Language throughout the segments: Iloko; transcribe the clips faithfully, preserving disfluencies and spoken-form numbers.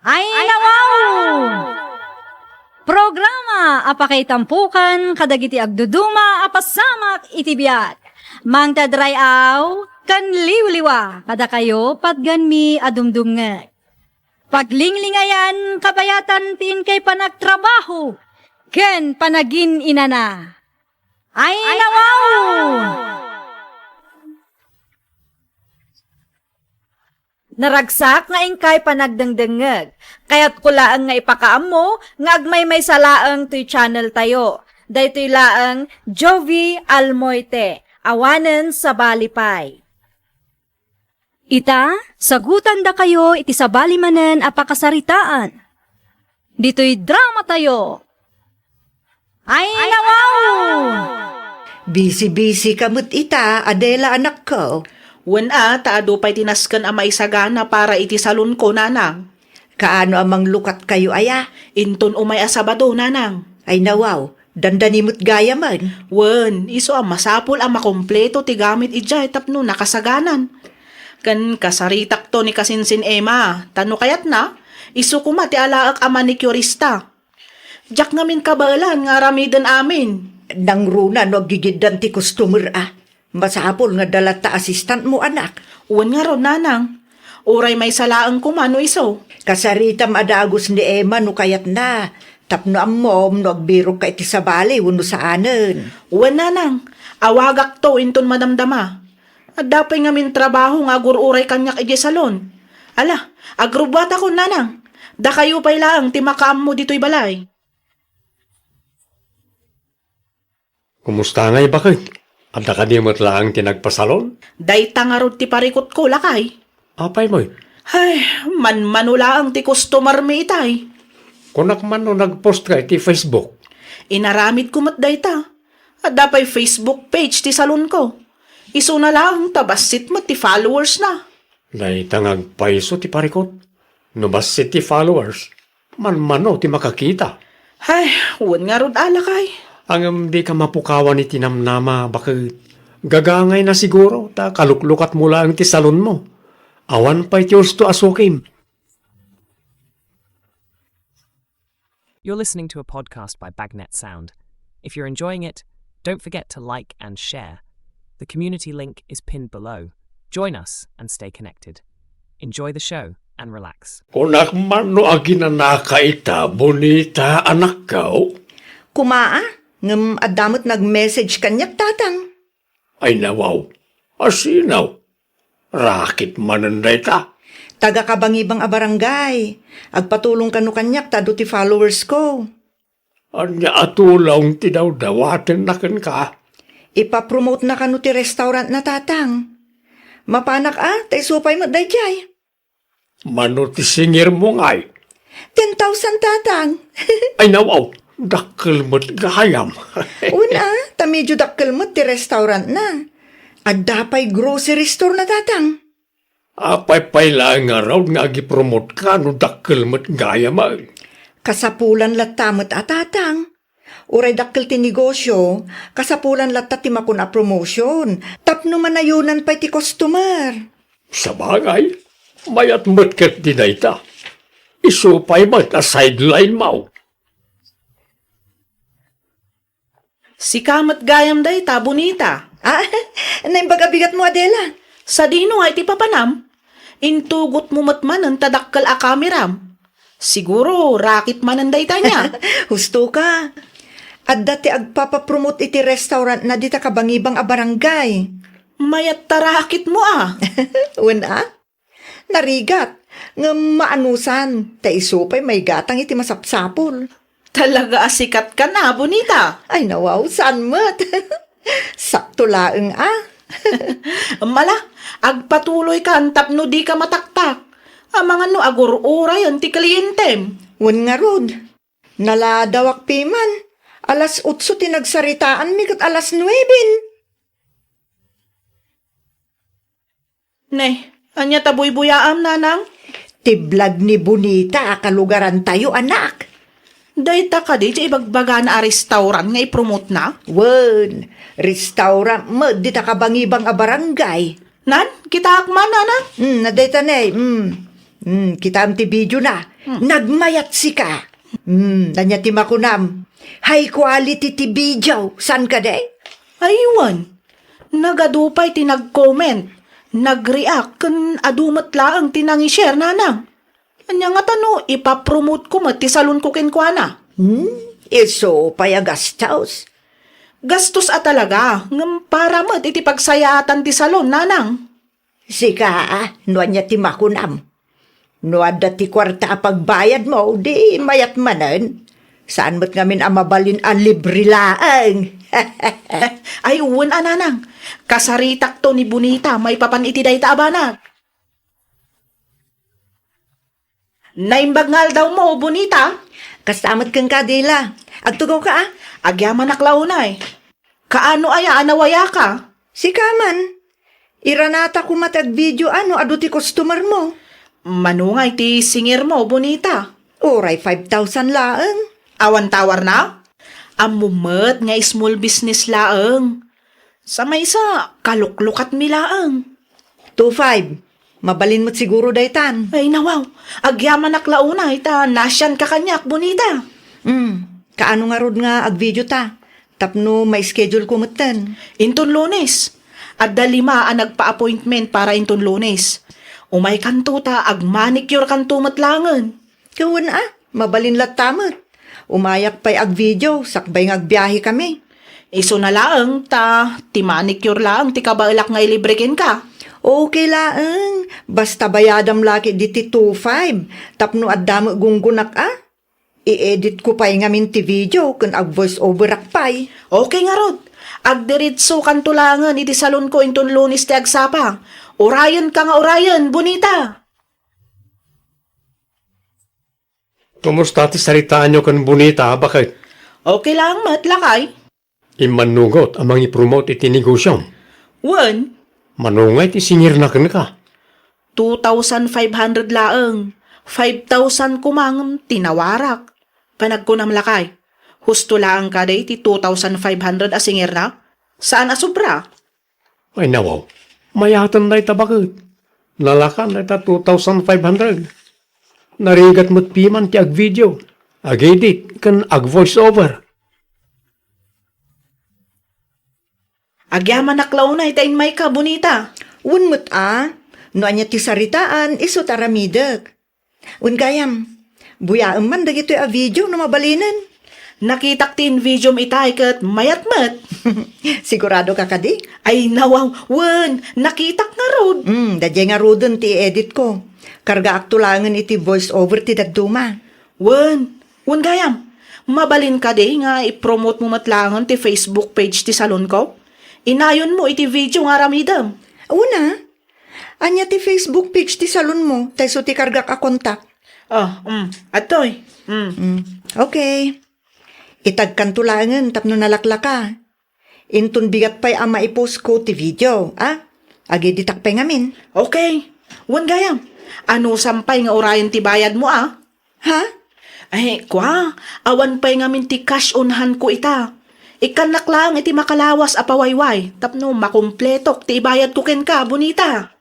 Ayna wow! Programa a pakaitampokan kadagiti agduduma a pasamak iti biag. Mangted ray-aw ken liwliwa kadakayo patganmi a dumdumngeg. Paglinglingayan kabayatan ti inkay panagtrabaho ken panagin-inana. Ayna wow! Naragsak nga inkay panagdengdengngeg. Kayatko laeng nga ipakaammo nga agmaymaysa laeng toy channel tayo. Daytoy laeng Jovie Almoite, awanen sabali pay. Ita, sagutandakayo iti sabali manen a pakasaritaan. Ditoy drama tayo. Ayna wow! Busy-busy ka met ita, Adela, anakko. Wen a, ta adu pay ti nasken a maisagana para iti salonko, nanang. Kaano a manglukatkayo aya? Inton umay a Sabado, nanang. Ayna wow, dandani met gayamen. Wen, isu a masapul a makompleto ti gamit idiay tapno nakasaganan. Ken kasaritakto ni kasinsin Emma, ta no kayatna, isu koma ti alaek a manicurista. Diak ngamin kabaelan nga aramiden amin. Nangruna no aggigiddan ti customer a. Masapul nga adda latta assistantmo, anak. Wen ngarud, nanang. Uray maysa laeng koma no isu. Kasaritam a dagus ni Emma no kayatna. Tapno ammom no agbirokka iti sabali wenno saanen. Wen, nanang. Awagakto inton madamdama. Adda pay ngamin trabaho nga agur-uray kaniak idiay salon. Ala, agrubbuatakon, nanang. Dakayo pay laeng ti makaammo ditoy balay. Kumusta ngay, baket? Adda kadi met laeng ti nagpasalon? Dayta ngarud ti parikutko, lakay. Apay met? Ay, manmano laeng ti customermi itay. Kunak man no nagpost ka iti Facebook. Inaramidko met dayta. Adda pay Facebook page ti salonko. Isuna laeng ta bassit met ti followersna. Dayta nga agpayso ti parikut. No bassit ti followers, manmano ti makakita. Ay, wen ngarud, lakay. Ngem dika mapukawan iti namnama, baket. Gagangayna siguro, ta kaluklukatmo laeng ti salonmo. Awan pay ti usto a sukim. You're listening to a podcast by Bagnet Sound. If you're enjoying it, don't forget to like and share. The community link is pinned below. Join us and stay connected. Enjoy the show and relax. Kunak man no aginanaka ita, Bonita, anakko? Kumaa, ngem adda met nag-message kaniak, tatang. Ayna wow. Asino? Rakit manen dayta. Taga-Kabangibang a barangay. Agpatulong kano kaniak ta adu ti followers ko. Ania a tulong ti dawdawatenna kenka? Ipapromote na kano ti restaurant na, tatang. Mapanak a, ta isu pay met daydiay. Mano ti singirmo ngay? Ten thousand, tatang. Ayna wow, dakkel met gayam. Wen a, ta medio dakkel met ti restaurant na. Adda pay grocery store na, tatang. Apay pay laeng ngarud nga agipromote ka no dakkel met gayam, ay? Kasapulan latta met a, tatang. Uray dakkel ti negosyo, kasapulan latta ti makun a promotion, tapno manayonan pay ti customer. Sabagay, mayat met ketdi dayta. Isu pay met a sideline mo. Sika met gayam dayta, Bonita. Ah, naimbag a bigatmo, Adela. Sadino ngay ti papanam? Intugotmo met manen ta dakkel a kameram. Siguro, rakit manen dayta nia. Husto ka. Adda ti agpapapromote iti restaurant na dita Kabangibang a barangay. Mayat ta rakitmo a. Wen a? Narigat, ngem maanusan, ta isu pay maigatang iti masapsapul. Talaga a sikat ka na, Bonita. Ay, nawaw, saan met? Sakto laeng, ah. Mala, agpatuloy kan tapno di ka mataktak. Amangan no agur-urayan ti klientem. Wen ngarud, naladawak piman. Alas otso ti nagsaritaanmi ket alas nueben. Ne, ania ta buybuyaam, nanang? Ti vlog ni Bonita a kalugarantayo, anak. Dayta kadi ti ibagbagana a restaurant nga ipromotena? Wen, restaurant met dita Kabangibang a barangay. Nan, kitaak man, nanang. Hmm, na dayta ne. Hmm. Hmm, kitaem ti video na. Hmm. Nagmayat sika. Hmm, ania ti makunam? High quality ti video, saan kadi? Aywan. Nagadu pay ti nag-comment, nag-react, ken adu met laeng ti nang-share, nanang. Ania ngata no ipapromote ko met ti salon ko kenkuana? Hmm, isu pay a gastos. Gastos a talaga, ngem para met iti pagsayaatan ti salon, nanang. Sika, no ania ti makunam? No adda ti kuarta a pagbayadmo, di mayat manen. Saan met ngamin a mabalin a libre laeng. Ay, wen a, nanang. Kasaritakto ni Bonita maipapan iti dayta a banag. Naimbag nga aldawmo, Bonita. Kasta met kenka, Dila. Agtugawka, a? Agyamanak la unay. Kaano aya a nawayaka? Sika man. Iranata koma ti agvideo a no adu ti customermo. Mano ngay ti singirmo, Bonita? Uray five thousand laeng. Awan tawarna? Ammom met nga small business laeng. Sa maysa, kaluklukatmi laeng. Two five. Mabalin met siguro daytan. Ay, nawaw. Agyamanak la unay ta nasianka kaniak, Bonita. Hmm. Kaano ngarud nga agvideota? Tapno ma-schedule ko metten. Inton Lunes. Adda lima a nagpa-appointment para inton Lunes. Umaykanto ta agmanicure-kanto met laengen. Wen a, mabalin latta met. Umayak pay agvideo, sakbay nga agbiahekami. Isuna laeng ta ti manicure laeng ti kabaelak nga ilibre kenka. Okay laeng, basta bayadam la ketdi ti two five, tapno adda met gunggonak a. I-edit ko pay ngamin ti video ken ag-voice overak pay. Okay ngarud. Agdiretsokanto laengen iti salonko inton Lunes ti agsapa. Urayenka nga urayen, Bonita! Kumusta ti saritaanyo ken Bonita, baket? Okay laeng met, lakay. Immannugot a mangipromote iti negosyom? Wen. Mano ngay ti singirna kenka? Two thousand five hundred laeng. Five thousand koma ngem ti nawarak. Panagkunam, lakay, husto laeng kadi ti two thousand five hundred a singirna? Saan a sobra? Ay, nawaw. Mayaten dayta, baket. Nalakan dayta two thousand five hundred. Narigat met piman ti agvideo, agedit, ken agvoice over. Agyamanak la unay ta immayka, Bonita. Wen met a, no ania ti saritaan, isu ti aramidek. Wen gayam, buyaem man dagitoy a video no mabalinen. Nakitak ti invideom itay ket mayat met. Siguradoka kadi? Ay, nawaw, wen, nakitak ngarud. Hmm, daydiay ngaruden ti i-edit ko. Kargaakto laengen iti voice over ti dadduma. Wen, wen gayam, mabalin kadi nga i-promote mo met laengen ti Facebook page ti salon ko? Inayonmo iti video nga aramidem. Una, ania ti Facebook page ti salonmo? Ta isu ti kargak a kontak. Ah, mm, adtoy. Mm. Mm, okay. Itagkanto laengen tapno nalaklaka. Inton bigat pay a maipost ko ti video, a? Ageditak pay ngamin. Okay. Wen gayam. Anusam pay nga urayen ti bayadmo, a? Ha? Ay, kua, awan pay ngamin ti cash on hand ko ita. Ikkannak laeng iti makalawas a pawayway tapno makumpletok ti ibayadko kenka, Bonita.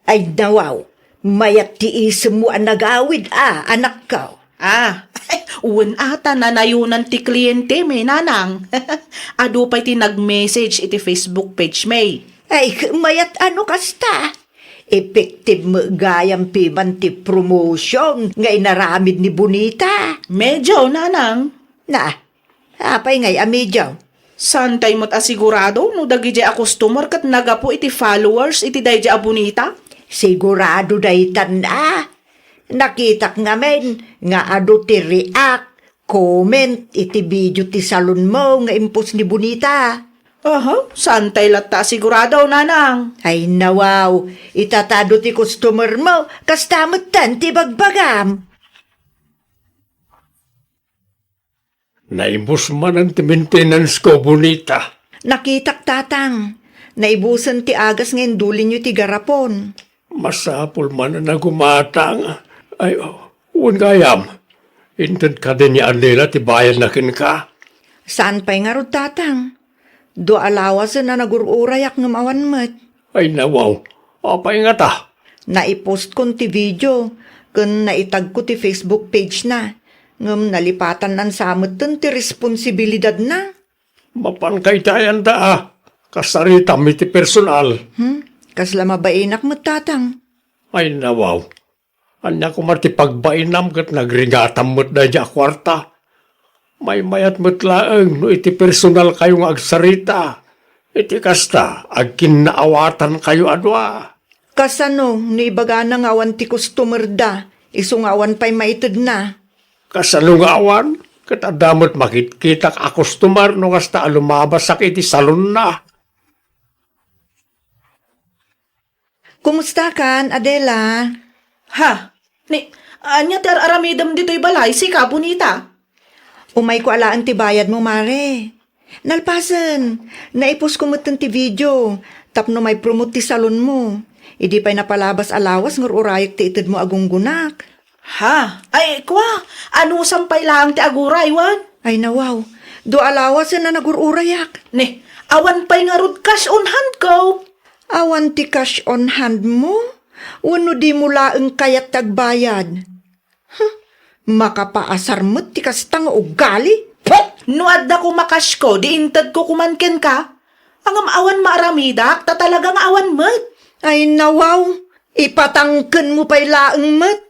Ay, nawaw, mayat ti isemmo a nagawid a, anakko. Ah, wen a ta nanayonan ti kliente mi, nanang. Adu pay ti nag-message iti Facebook page mi. Ay, mayat a no kasta. Effective met gayam piman ti promotion nga inaramid ni Bonita. Medyo, nanang. Na, apay ngay a medyo? Saantay met a sigurado no dagidiay a customer ket naggapu iti followers iti daydiay a Bonita? Sigurado daytan a. Nakitak ngamin nga adu ti react, comment iti video ti salonmo nga impost ni Bonita. Aha, saantay latta a sigurado, nanang. Ay, nawaw, ita ta adu ti customermo, kasta metten ti bagbagam. Naibus manen ti maintenance ko, Bonita. Nakitak, Tatang. Naibusen ti agas nga indulinyo iti garapon. Masapul manen a gumatang. Ay, wen gayam. Inted kadi ni Arnela ti bayadna kenka? Saan pay ngarud, Tatang. Dua a lawasen a nagur-urayak ngem awan met. Ay, nawaw. Apay ngata? Naipostkon ti video ken naitagko ti Facebook page na, ngem nalipatannan sa metten ti responsibilidadna. Mapan kayta ayan da, a. Kasaritam iti personal. Hmm? Kasla mabainak met, Tatang. Ay, nawaw. Ania koma ti pagbainam ket nagrigatam met daydi a kuarta? Maymayat met laeng no iti personalkayo nga agsarita. Iti kasta, agkinnaawatankayo a dua. Kasano no ibagana nga awan ti customer da, isu nga awan pay maitedna? Kasano nga awan? Ket adda met makitkitak a customer no kasta a lumabasak iti salonna. Kumustakan, Adela? Ha? Ni, ania ti ar-aramidem ditoy balay, sika, Bonita? Umayko alaen ti bayadmo, Mare. Nalpasen, naiposko metten ti video tapno maipromote ti salonmo. Idi pay napalabas a lawas nga ur-urayek ti itedmo a gunggonak. Ha? Ay, kua, anusam pay laeng ti aguray, wen? Ay, nawaw. Dua a lawasen a nagur-urayak. Ne, awan pay ngarud cash on hand ko. Awan ti cash on hand mo? Wenno dimo laeng kayat ti agbayad? Huh, makapaasar met ti kasta nga ugali. Puh! No adda koma cash ko, di intedko koman kenka. Ngem awan maaramidak, ta talaga nga awan met. Ay, nawaw, ipatangkenmo pay laeng met.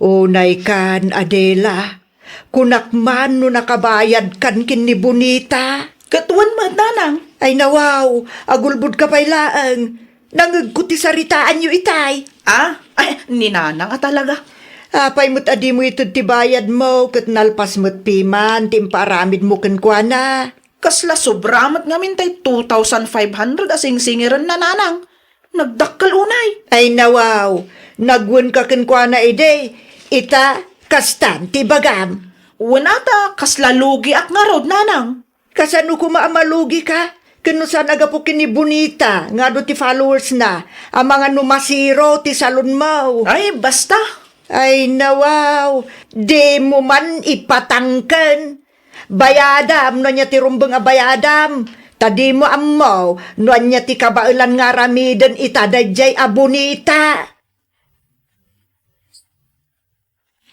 Unaykan, Adela, kunak man no nakabayadkan ken ni Bonita. Ket wen met, Nanang. Ay, nawaw, agulbodka pay laeng. Nangegko ti saritaanyo itay. Ah? Ay, ni Nanang a talaga. Apay met a dimo ited ti bayadmo ket nalpas met piman ti impaaramidmo kenkuana? Kasla sobra met ngamin tay two thousand five hundred a singsingirenna, Nanang. Nagdakkel unay. Ay, nawaw, nagwenka kenkuana idi, ita, kastan ti ibagam. Wen a ta, kasla lugiak ngarud, Nanang. Kasano koma a malugika? Ken no saan a gapu ken ni Bonita nga adu ti followersna, amangan no masiro ti salonmo. Ay, basta. Ay, nawaw, dimo man ipatangken. Bayadam no ania ti rumbeng a bayadam, ta dimo ammo no ania ti kabaelan nga aramiden ita daydiay a Bonita.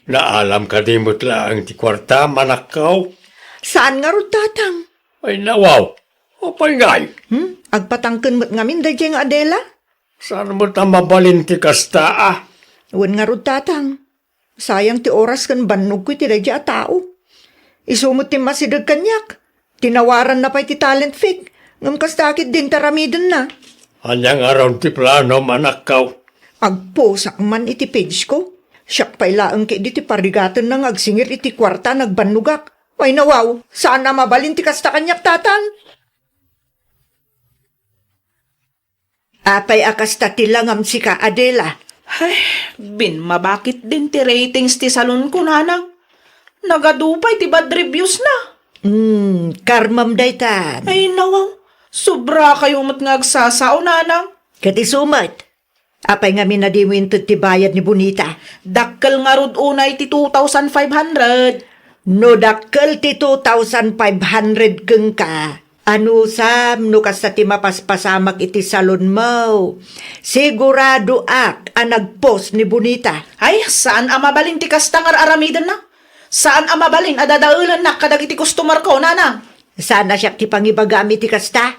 Naalam kadi met laeng ti kuartam, anakko? Saan ngarud, Tatang. Ay, nawaw. Apay ngay? Hmm? Agpatangken met ngamin daydiay nga Adela? Saan met a mabalin ti kasta, a? Wen ngarud, Tatang. Sayang ti oras ken bannogko iti daydiay a tao. Isu met ti masideg kaniak. Tinawaranna pay ti talent fig, ngem kasta ket dinta aramidenna. Ania ngarud ti planom, anakko? Agposak man iti page ko. Siak pay laeng ketdi ti parigatenna nga agsingir iti kuarta a nagbannogak. Ay, nawaw, saan a mabalin ti kasta kaniak, Tatang. Apay a kasta ti langam sika, Adela? Ay, binmabakit din ti ratings ti salonko, Nanang. Nagadu pay ti bad reviews na. Hmm, karmam daytan. Ay, nawaw. Sobra kayo met nga agsasao, Nanang. Ket isu met. Apay ngamin a dimo inted ti bayad ni Bonita? Dakkel ngarud unay ti two thousand five hundred. No dakkel ti two thousand five hundred kenka, anusam no kasta ti mapaspasamak iti salonmo? Siguradoak a nagpost ni Bonita. Ay, saan a mabalin ti kasta nga ar-aramidenna. Saan a mabalin a dadaelennak kadagiti customer ko, Nanang. Saan a siak ti pangibagam iti kasta?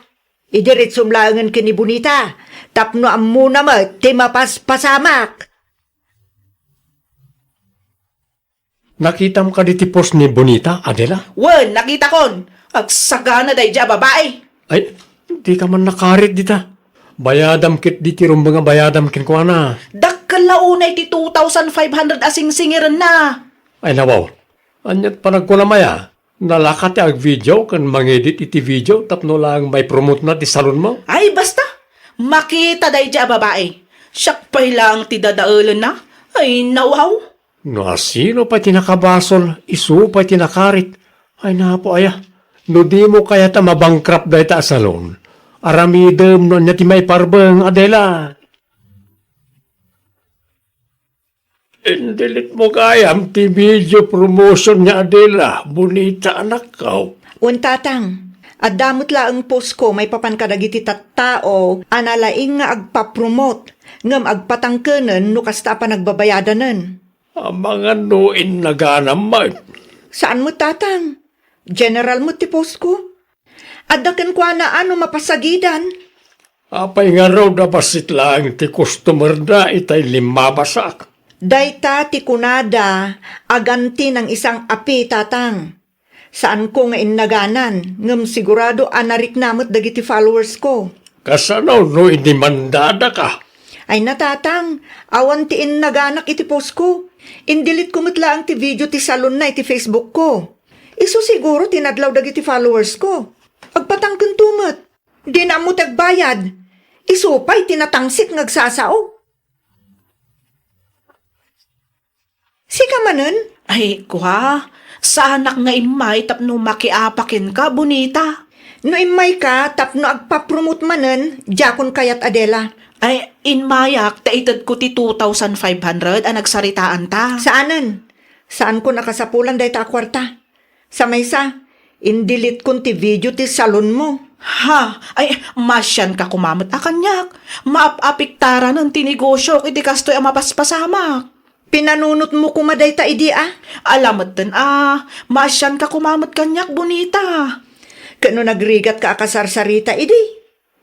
Idiretsom laengen ken ni Bonita, tapno ammona met ti mapaspasamak. Nakitam kadi ti post ni Bonita, Adela? Wen, nakitakon. Agsagana daydiay a babai. Ay, dika man nakarit dita. Bayadam ketdi ti rumbeng a bayadam kenkuana. Dakkel la unay ti two thousand five hundred a singsingirenna. Ay, nawaw. Aniat panagkunam aya? Nalaka ti agvideo ken mangedit iti video tapno laeng maipromotena ti salonmo? Ay, basta! Makita daydiay a babai. Siak pay laeng ti dadaelenna. Ay, nawaw! No asino pay ti nakabasol, isu pay ti nakarit. Ay, napo aya. No dimo kayat a mabankrupt dayta a salon, aramidem no ania ti maiparbeng, Adela. Indelete mo gayam ti video promotion ni Adela, Bonita, anakko. Wen, Tatang. Adda met laeng post ko maipapan kadagiti tattao a nalaing nga agpapromot, ngem agpatangkenen no kasta a panagbabayadanen. Amangan no innaganam met. Saan met, Tatang. General met ti post ko. Adda kenkuana a no mapasagidan. Apay ngarud a bassit laeng ti customer-da itay limmabasak? Dayta ti kunada, aganti nang isang api, Tatang. Saanko nga innaganan, ngem sigurado a narikna met dagiti followers ko. Kasano no idemandadaka? Ay na, Tatang, awan ti innaganak iti post ko. Indelete ko met laeng ti video ti salonna iti Facebook ko. Isu siguro ti nadlaw dagiti followers ko. Agpatangkento met. Dina ammo ti agbayad. Isu pay ti natangsit nga agsasao. Sika manen? Ay, kua, saanak nga immay tapno makiapa kenka, Bonita. No immayka tapno agpapromot manen, diakon kayat, Adela. Ay, immayak ta itedko ti two thousand five hundred a nagsaritaanta. Saanen. Saankon a kasapulan dayta a kuarta. Sa maysa, indeletekon ti video ti salonmo. Ha? Ay, masianka koma met a kaniak. Maap-apektaranen ti negosiok iti kastoy a mapaspasamak. Pinanunotmo koma dayta idi a? Ala metten a, masianka koma met kaniak, Bonita. Ket no nagrigatka a kasarsarita idi,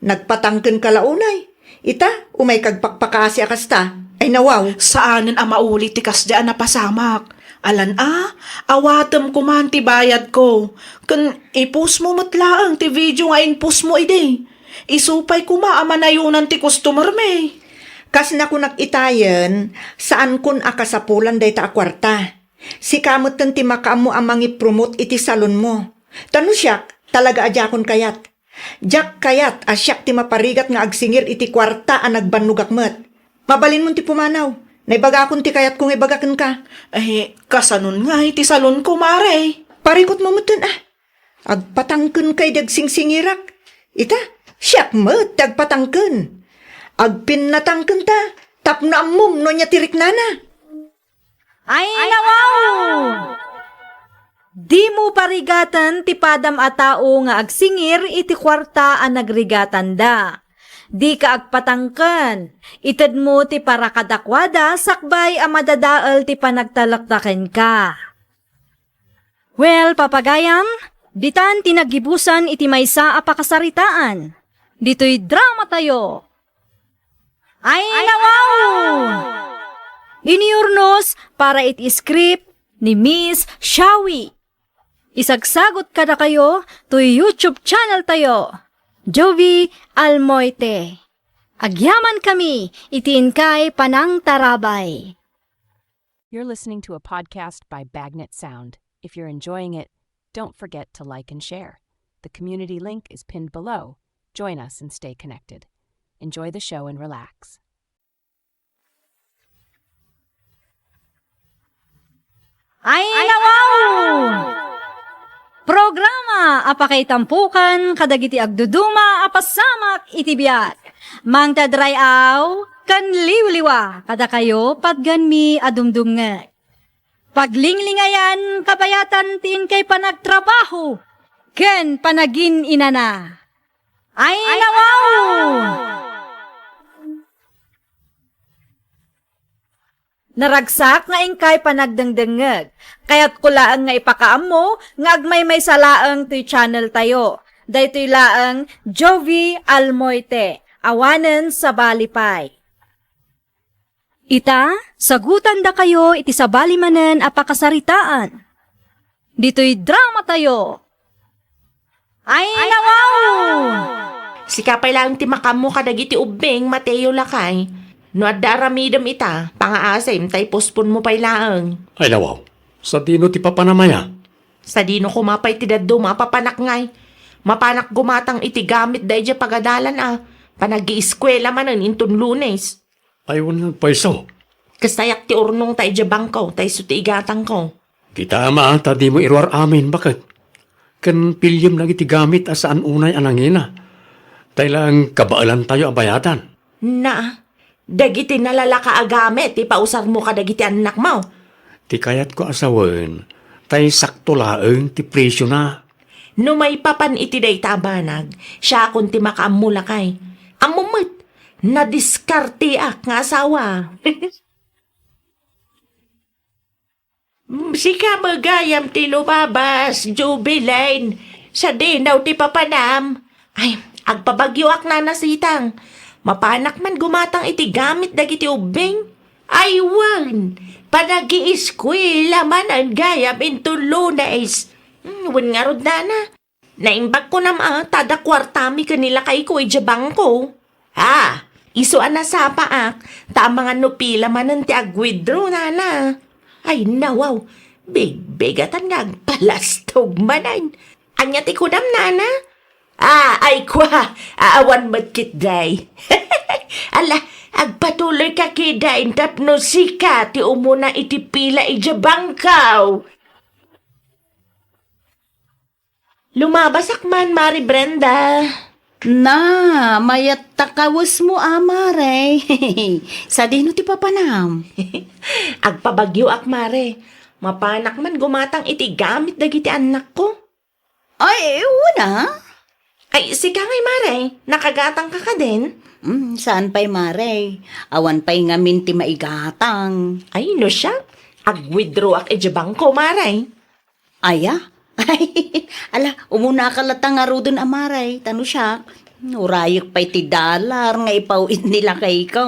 nagpatangkenka la unay. Ita, umayka agpakpakasi a kasta. Ay nawaw. Saanen a mauli ti kasdiay a napasamak. Alan a, awatem koman ti bayadko. Ken i-postmo met laeng ti video nga in-postmo idi. Isu pay koma a manayonan ti customermi. Kas nakunak itayen, saankon a kasapulan dayta a kuarta. Sika metten ti makaammo a mangipromot iti salonmo. Ta no siak, talaga a diakon kayat. Diak kayat a siak ti maparigat nga agsingir iti kuarta a nagbannogak met. Mabalinmon ti pumanaw. Naibagakon ti kayatko nga ibaga kenka. Ay, kasanon ngay ti salonko, Mare? Parikutmo metten a. Agpatangkenka idi agsingsingirak. Ita, siak met ti agpatangken. Agpinnatangkenta tapno ammom no ania ti riknana. Ay, nawaw! Dimo parigaten ti padam a tao nga agsingir iti kuarta a nagrigatanda. Dika agpatangken. Itedmo ti para kadakuada sakbay a madadael ti panagtalekda kenka. Well, papagayam, ditan ti naggibusan iti maysa a pakasaritaan. Ditoy dramatayo. Ay, nawaw! Inurnos para iti script ni Miss Shawi. Isagsagot kadakayo toy YouTube channel tayo, Jovi Almoite. Agyamankami iti inkay panangtarabay. You're listening to a podcast by Bagnet Sound. If you're enjoying it, don't forget to like and share. The community link is pinned below. Join us and stay connected. Enjoy the show and relax. Ay, nawaw! Programa a pakaitampukan kadagiti agduduma a pasamak iti biag. Mangted ray-aw ken liwliwa kadakayo patgenmi a dumdumngeg. Paglinglingayan kabayatan ti inkay panagtrabaho ken panagin-inana. Ay, nawaw! Naragsak nga inkay panagdengdengngeg. Kayatko laeng nga ipakaammo nga agmaymaysa laeng toy channel tayo. Daytoy laeng Jovi Almoite, awanen sabali pay. Ita, sagutandakayo iti sabali manen a pakasaritaan. Ditoy dramatayo. Ay, nawaw! Sika pay laeng ti makaammo kadagiti ubbing, Mateo lakay. No adda aramidem ita, pangaasim ta i-postpone mo pay laeng. Ay, nawaw. Sadino ti papanam aya? Sadino koma pay ti dadduma a papanak ngay? Mapanak gumatang iti gamit da idiay pagadalan a panag-iiskuela manen inton Lunes. Ay, wen nga agpayso. Kastayak ti urnongta idiay bangko, ta isu ti igatangko. Kita, ama, ta dimo iruar amin, baket. Ken piliem dagiti gamit a saan unay a nangina. Tay laeng kabaelantayo a bayadan. Na, dagiti nalalaka a gamit ti pausarmo kadagiti annakmo. Ti kayatko a sawen, tay sakto laeng ti presiona. No maipapan iti dayta a banag, siakon ti makaammo, lakay. Ammom met, nadiskarteak nga asawa. Sika met gayam ti lumabas, Jubilin. Sadino ti papanam? Ay, agpabagyoak, Nana Sitang. Mapanak man gumatang iti gamit dagiti ubbing. Ay, wen, panagieskuela manen gayam inton Lunes. Hmm, wen ngarud, Nana. Naimbag kunam a, ta adda kuartami ken ni lakayko idiay bangko. Ah, isu a nasapaak, ta amangan no pila manen ti ag-withdraw, Nana. Ay, nawaw, bigbigatan nga agpalastog manen. Ania ti kunam, Nana? Ah, ay kua, awan met ketdi. Ala, agpatuloyka ketdin tapno sika ti umuna iti pila idiay bangko. Lumabasak man, Mari Brenda. Na, mayat ta kawesmo a, Mare. Sadino ti papanam? Agpabagyoak, Mare. Mapanak man gumatang iti gamit dagiti annakko. Ay, wen a. Ay, sika ngay, Mare. Nakagatangka kadin? Mm, saan pay, Mare. Awan pay ngamin ti maigatang. Ay, no siak, ag-withdrawak idiay bangko, Mare. Aya? Ala, umunaka latta ngaruden a, Mare, ta no siak, urayek pay ti dollar nga ipaw-it ni lakayko.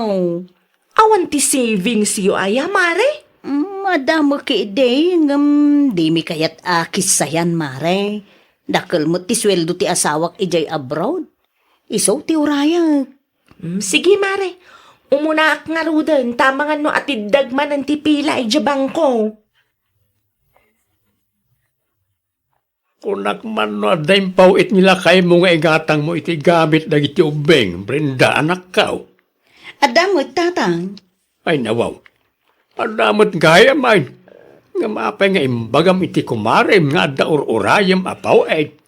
Awan ti savingsyo aya, Mare? Mm, adda met ketdi, ngem dimi kayat a kissayan, Mare. Dakkel met ti sueldo ti asawak idiay abroad. Isu ti urayek. Mm, sige, Mare. Umunaak ngaruden, ta amangan no atiddeg manen ti pila idiay bangko. Kunak man no adda impaw-it ni lakaymo nga igatangmo iti gamit dagiti ubbing, Brenda, anakko. Adda met, Tatang. Ay, nawaw. Adda met gayam, ay. Ngem apay nga imbagam iti kumarem nga adda ur-urayem a paw-it?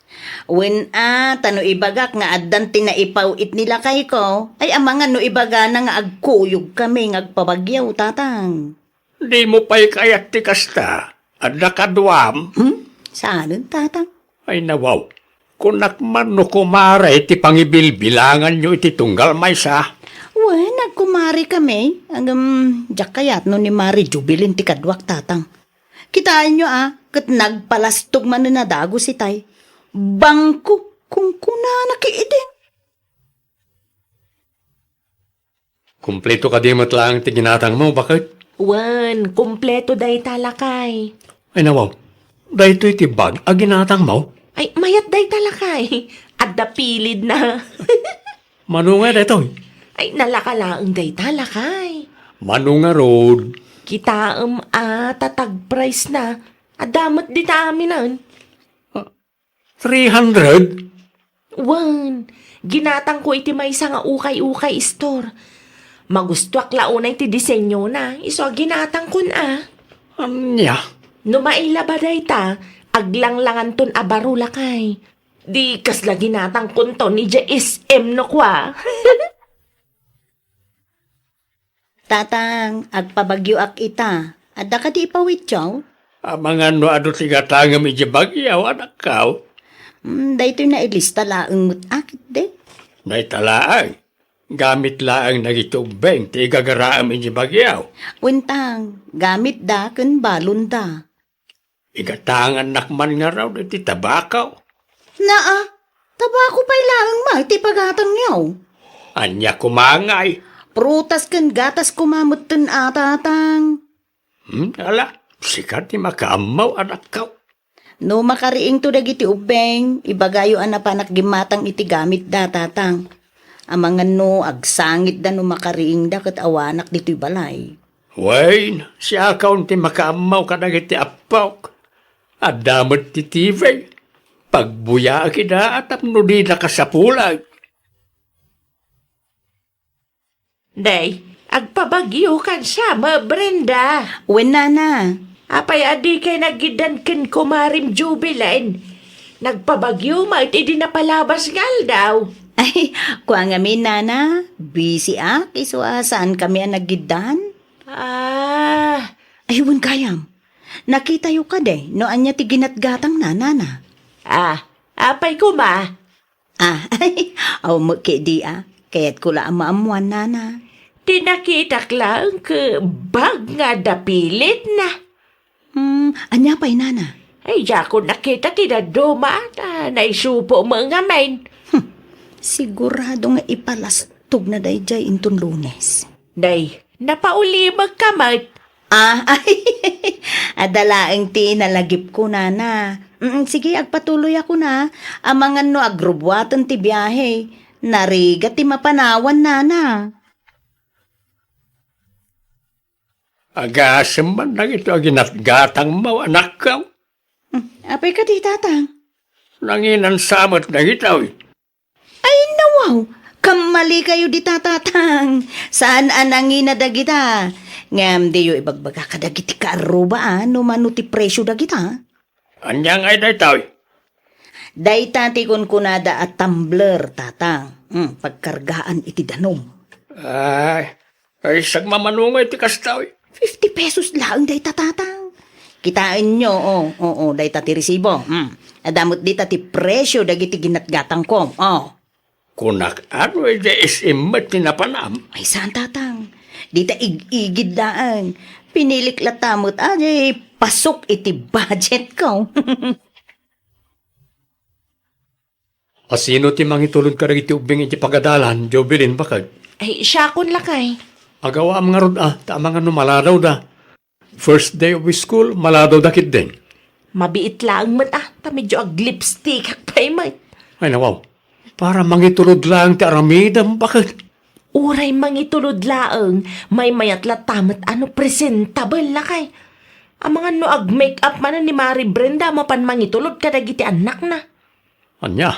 Wen a, ta no ibagak nga addan ti naipaw-it ni lakayko, ay amangan no ibagana nga agkuyogkami nga agpabagyo, Tatang. Dimo pay kayat ti kasta. Adda kaduam? Hmm? Saanen, Tatang? Ay, nawaw. Kunak man no kumare ti pangibilbilanganyo iti tunggal maysa. Wen, agkumarekami. Ngem, diak kayat no ni Mare Jubilin ti kaduak, Tatang. Kitaenyo a, ket nagpalastog manen a dagus itay. Bangko, kunkunana ketdin. Kumpleto kadi met laeng ti ginatangmo, baket? Wen, kumpleto dayta, lakay. Ay, nawaw. Daytoy ti bag a ginatangmo? Ay, mayat dayta, lakay. Adda pilidna. Mano nga daytoy? Ay, nalaka laeng dayta, lakay. Mano ngarud? Kitaem a, ta tag-price na. Adda met dita aminen. Three hundred? Wen, ginatangko iti maysa nga ukay-ukay store. Magustoak la unay ti disenyona, isu a ginatangkon a. Ania? No mailaba dayta, aglanglanganton a baro, lakay. Di kasla ginatangkonton idiay S M no kua. Tatang, agpabagyoak ita. Adda kadi ipawityo? Amangan no adu ti gatangem idiay bagyo, anakko. Hmm, daytoy nailista laeng met a ketdi. Dayta laeng. Gamit laeng dagiti ubbing ti igagaraem idiay bagyo. Wen, Tang, gamitda ken balonda. Igatangannak man ngarud iti tabako. Naa, tabako pay laeng met ti pagatangyo. Ania koma ngay? Prutas ken gatas koma metten a, Tatang. Hmm, ala, sika ti makaammo, anakko. No makariingto dagiti ubbing, ibagayo a napanak gimmatang iti gamitda, Tatang. Amangan no agsangitda no makariingda ket awanak ditoy balay. Wen, siakon ti makaammo kadagiti appok. Adda met ti T V. Pagbuyaak ida tapno dida kasapulan. Day, agpabagyokan sa, Brenda. Wen, Nana. Apay a dikay naggiddan ken kumarem Jubilin? Nagpabagyo met idi napalabas nga aldaw. Ay, kua ngamin, Nana. Busy ak, isu a saankami a naggiddan. Ah. Ay, wen gayam. Nakitayo kadi no ania ti ginatgatangna, Nana? Ah, Apay koma? Ah, aw met ketdi a. Kayatko la a maammoan, nana. Ti nakitak laeng ket bag nga adda pilitna. Hmm, ania pay, nana? Ay, diakon nakita ti dadduma, ta naisupo met ngamin. Hmm, sigurado nga ipalastogna daydiay inton Lunes. Nay, napaulimekka met. Ah, ay, adda laeng ti nalagipko, nana. Mm, sige, agpatuloyakon a. Amangan no agrubbuaten ti biahe. Narigat ti mapanawan, nana. Agasem man dagito a ginatgatangmo, anakko. Hmm, apay kadi, tatang? Nanginan sa met dagitoy. Ay, nawaw! Kammalikayo dita, tatang. Saan a nangina dagita. Ngem diyo ibagbaga kadagiti kaarruba a no mano ti presio dagita. Ania ngay daytoy? Dayta ti kunkunada a tumbler, tatang. Hmm, pagkargaan iti danum. Ay, ay, sagmamano ngay ti kastoy? Fifty pesos laeng dayta, tatang. Kitaenyo, o, o, o, dayta ti resibo. Hmm. Adda met dita ti presio dagiti ginatgatangko. O. Kunak, ano iti S M met ti napanam? Ay, saan, tatang? Dita ig-igid laeng. Pinilik latta met a, di pasok iti budget ko. A sino ti mangitulod kadagiti ubbing iti pagadalan, Jovelyn, baket? Ay, siakon lakay. Agawaam ngarud a, ta amangan no maladawda. First day of school, maladawda ketdin. Mabiit laeng met a, ta medyo aglipstickak pay met. Ay, nawaw. Para mangitulod laeng ti aramidem, baket? Uray mangitulod laeng, maymayat latta met a no presentable lakay. Amangan no ag-make up manen ni Mari Brenda a mapan mangitulod kadagiti annakna. Ania?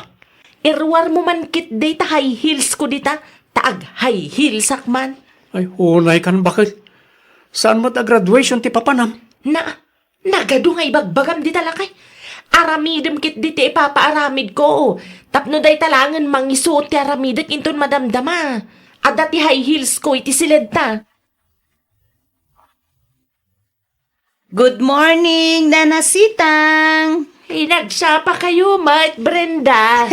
Iruarmo man ketdi ta high heels ko dita, ta ag-high heelsak man. Ay, unay kan baket. Saan met a graduation ti papanam? Na, nagadu nga ibagbagam dita lakay. Aramidem ketdi ti ipapaaramidko. Tapno dayta laengen mangisuot ti aramidek inton madamdama. Adda ti high heels ko iti siledta. Good morning, Nana Sitang! Ay, nagsapa kayo met, Brenda.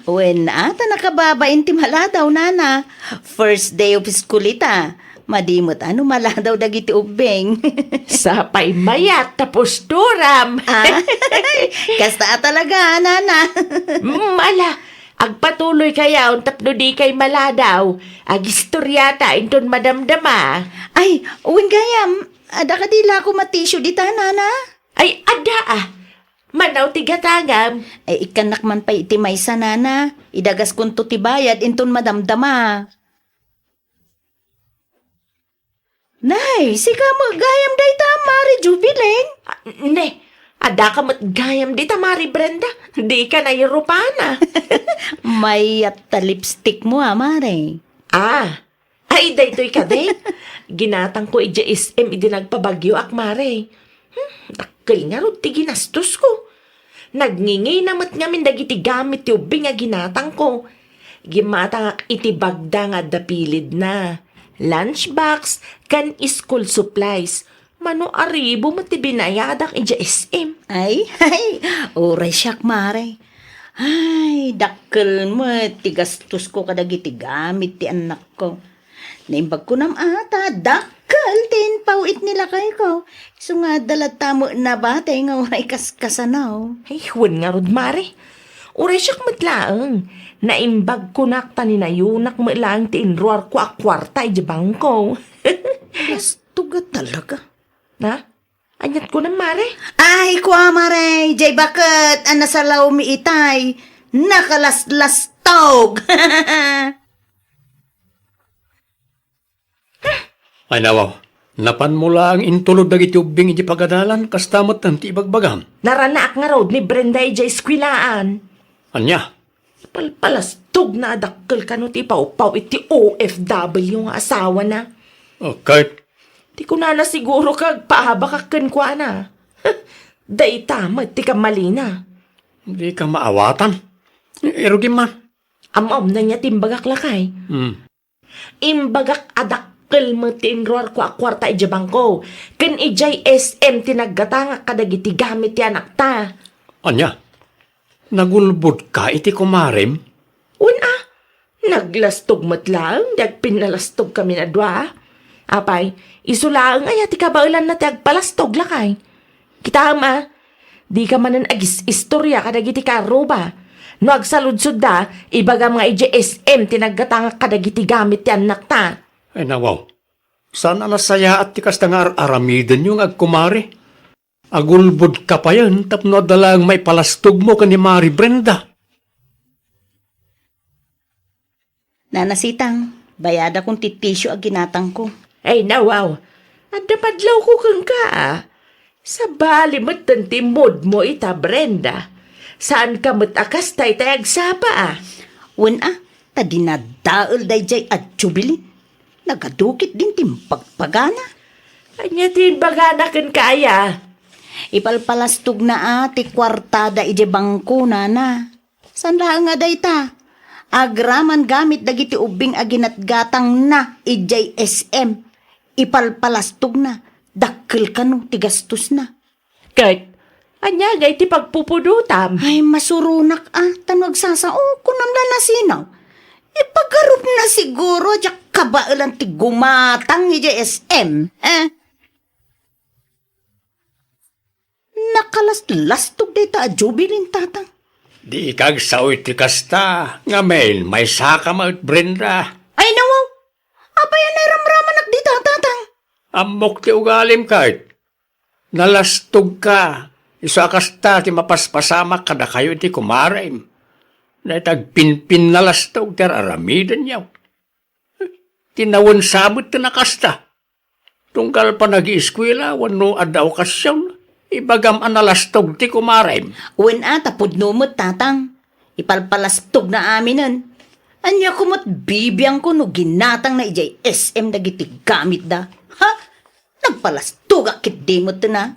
Wen, ata nakababain ti maladaw, Nana. First day of school ita. Madi met a no maladaw dagiti ubbing. Sapay mayat ta posturam. Ah, kasta a talaga, Nana. Mm, ala, agpatuloy kayaw tapno di kay maladaw. Agistoryata inton madamdama. Ay, wen gayam, adda kadi la koma tissue dita, Nana? Ay, adda a. Manaw ti gatangam. Ay, ikkannak man pay iti maysa, Nana. Idagaskonto ti bayad inton madamdama. Nay, sika met gayam dayta, Mari Jubilin? Ah, ne, adda ka met gayam dita, Mari Brenda. Di ka nairupana. Mayat ta lipstick mo, a, Mari. Ah, ay, daytoy kadi. Ginatangko idiay S M idi nagpabagyoak, Mari. Hmm, dakkel ngarud ti ginastosko. Nagngingina met ngamin dagiti gamit ti ubbing a ginatangko. Gimatangak iti bagda nga adda pilidna, lunchbox, ken school supplies. Mano a ribu met ti binayadak idiay S M. Ay, ay, uray siak, Mari. Ay, dakkel met ti gastosko kadagiti gamit ti annakko. Naimbag kunam a ta dakkel ti impaw-it ni lakayko. Isu nga adda latta met nabati nga uray kaskasano. Ay, wen ngarud, Mari. Uray siak met laeng. Naimbag kunak ta ninayunak met laeng ti inruarko a kuarta idiay bangko. Bastog a talaga. Na? Aniat kunam, Mari? Ay, kua, Mari, jay baket a nasalawmi itay. Nakalaslastog. Ay, nawaw. Napanmo laeng intulod dagiti ubbing iti pagadalan, kasta met ti ibagbagam. Naranaak ngarud ni Brenda idiay eskwelaan. Ania? Palpalastogna a dakkel kano ti ipawpaw iti O F W nga asawana. Oh, ket? Ti kunana siguro kagpaabakak kenkuana. Dayta met ti kammalina. Dika maawatan. Irugim man. Am-ammoam ania ti imbagak, lakay? Hmm. Imbagak a dakkel met ti inruarko a kuarta idiay bangko, ken idiay S M ti naggatangak kadagiti gamit ti anakta. Ania? Nagulbodka iti kumarem? Wen a, naglastog met laeng, di agpinnalastogkamin a dua. Apay, isu laeng aya ti kabaelanna ti agpalastog, lakay? Kitaem a, dika manen agis-istoria kadagiti kaarruba. No agsaludsodda, ibagam nga idiay S M ti naggatangak kadagiti gamit ti annakta. Ay, nawaw. Saan a nasayaat ti kasta nga ar-aramidenyo nga agkumare? Agulbodka payen tapno adda laeng maipalastogmo ken ni Mari Brenda. Nana Sitang, bayadakon ti tissue a ginatangko. Ay, nawaw. Adda padlawko kenka, a. Sabali metten ti moodmo ita, Brenda. Saanka met a kasta itay agsapa, a. Wen a, ta dinadael daydiay a Jubilin. Nagadukit din ti imbagpagana. Ania ti imbagana kenka, aya? Ipalpalastogna a ti kuartada idiay bangko, nana. Saan laeng a dayta? Agraman gamit dagiti ubbing a ginatgatangna idiay S M. Ipalpalastogna, dakkel kano ti gastosna. Ket, ania ngay ti pagpupudotam? Ay, masuronak a, ta no agsasao, kunam la nasinaw. Ipagarupna siguro, diak kabaelan ti gumatang idiay S M, eh? Nakalaslastog dayta a Jubilin, Tatang. Di ikagsao iti kasta, ngamin, maysaka met, Brenda. Ay, nawaw! Apay a nairamramanak dita, Tatang? Ammok ti ugalim, ket. Nalastogka, isu a kasta ti mapaspasamak kadakayo iti kumarem. Dayta agpinpinnalastog ti ar-aramidenyo. Ti nawen sa met ti nakasta. Tunggal panagieskuela wenno adda okasion, ibagam a nalastog ti kumarem. Wen a, ta pudno met, Tatang. Ipalpalastogna aminen. Ania koma ti bibiangko no ginatangna idiay S M dagiti gamitda? Ha? Nagpalastogak ketdi met, na?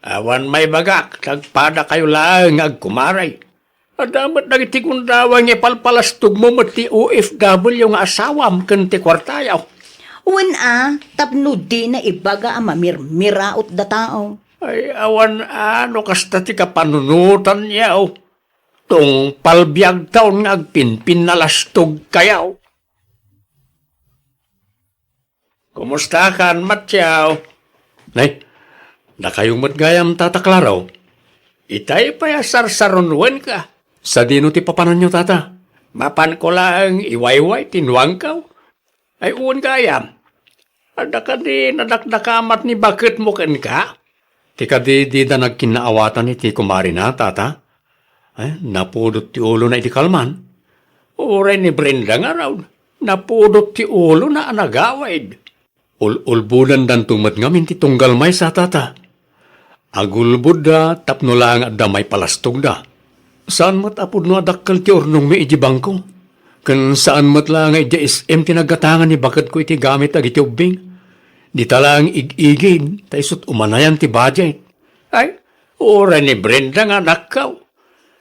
Awan maibagak, ta agpadakayo laeng nga agkumare. Adda met dagiti gundaway nga ipalpalastogmo met ti O F W nga asawam ken ti kuartayo. Wen a, tapno dina ibaga a mamirmiraot da tao. Ay, awan a, no kasta ti kapanunotanyo. Tungpal biagtaon nga agpinpinnalastogkayo. Kumustakan, Matyaw? Nay, dakayo met gayam, Tata Claro. Itay pay a sarsarunwenka. Sadino ti papananyo, Tata? Mapanko laeng iwayway ti nuangkaw. Ay, wen gayam. Adda kadi nadakdakamat ni baketmo kenka? Ti kadi dida nagkinnaawatan iti kumarina, Tata? Eh, napudot ti ulona idi kalman. Uray ni Brenda ngarud, napudot ti ulona a nagawid. Ul-ulbodandanto met ngamin ti tunggal maysa, Tata. Agulbodda tapno laeng adda maipalastogda. Saan met a pudno a dakkel ti urnongmi idiay bangko. Ken saan met la nga idiay S M ti naggatangan ni baketko iti gamit dagiti ubbing. Dita laeng ig-igid, ta isut' umanayan ti budget. Ay, uray ni Brenda nga anakko.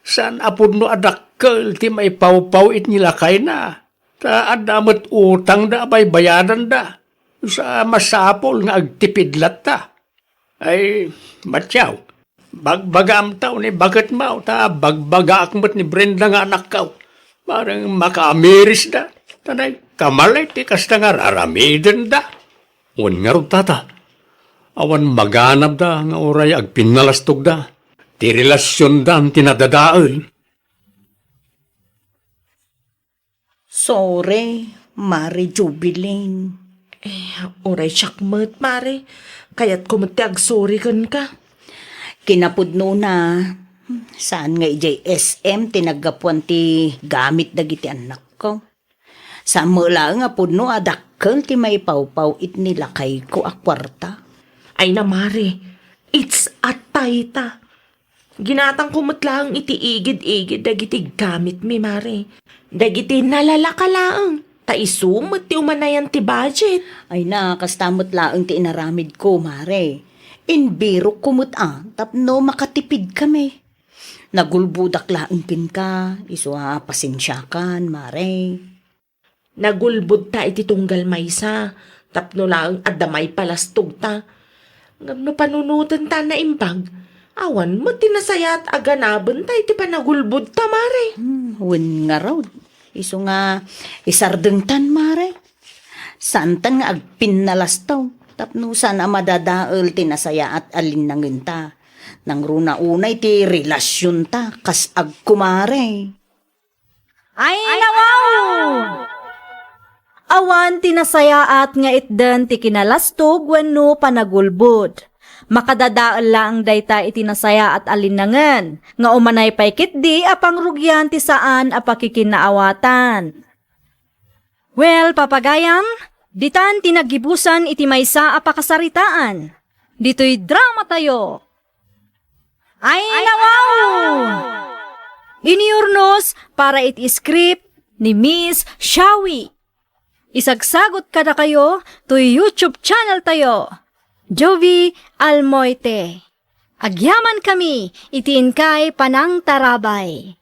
Saan a pudno a dakkel ti maipawpawit ni lakayna. Ta adda met utangda a baybayadanda. Sa masapul nga agtipid latta. Ay, Matyaw, bagbagaam ta ni baketmo, ta bagbagaak met ni Brenda nga anakko. Parang makaamirisda, ta nay, kamalay ti kasta nga raramidenda. Wen ngarud, Tata, awan maganabda nga uray agpinnalastogda. Ti relasiondan ti nadadael. Sorry, Mare Jubilin. Eh, uray siak met, Mare. Kayatko met ti agsorry kenka. Kinapudnona, saan nga idiay S M ti naggapuan ti gamit dagiti annakko. Saan met laeng a pudno a dakkel ti maipawpaw-it ni lakayko a kuarta. Ay na, Mare, it's a tayta. Ginatangko met laeng iti igid-igid dagiti gamitmi, Mare. Dagiti nalalaka laeng, ta isu met ti umanayan ti budget. Ay na, kasta met laeng ti inaramidko, Mare. Imbirokko met a tapno makatipidkami. Nagulbodak laeng kenka, isu a pasensiakan, Mare. Nagulbodta iti tunggal maysa, tapno laeng adda maipalastogta. Ngem no panunotenta a naimbag, Awan met ti nasayaat a ganabenta iti panagulbodta, Mare. Hmm, wen ngarud. Isu nga isardengtan, Mare. Saantan nga agpinnalastaw tapno saan a madadael ti nasayaat a linnangenta. Nangruna unay ti relasionta kas agkumare. Ay, nawaw! Awan ti nasayaat nga itden ti kinalastog wenno panagulbod. Makadadael laeng dayta iti nasayaat a linnangen, nga umanay pay ketdi a pangrugian ti saan a pakikinaawatan. Well, papagayam, ditan ti naggibusan iti maysa a pakasaritaan. Ditoy drama tayo. Ay, nawaw! Iniyurnos para iti script ni Miss Shawi. Isagsagot kadakayo toy YouTube channel tayo, Jovie Almoite. Agyaman kami iti inkay panangtarabay.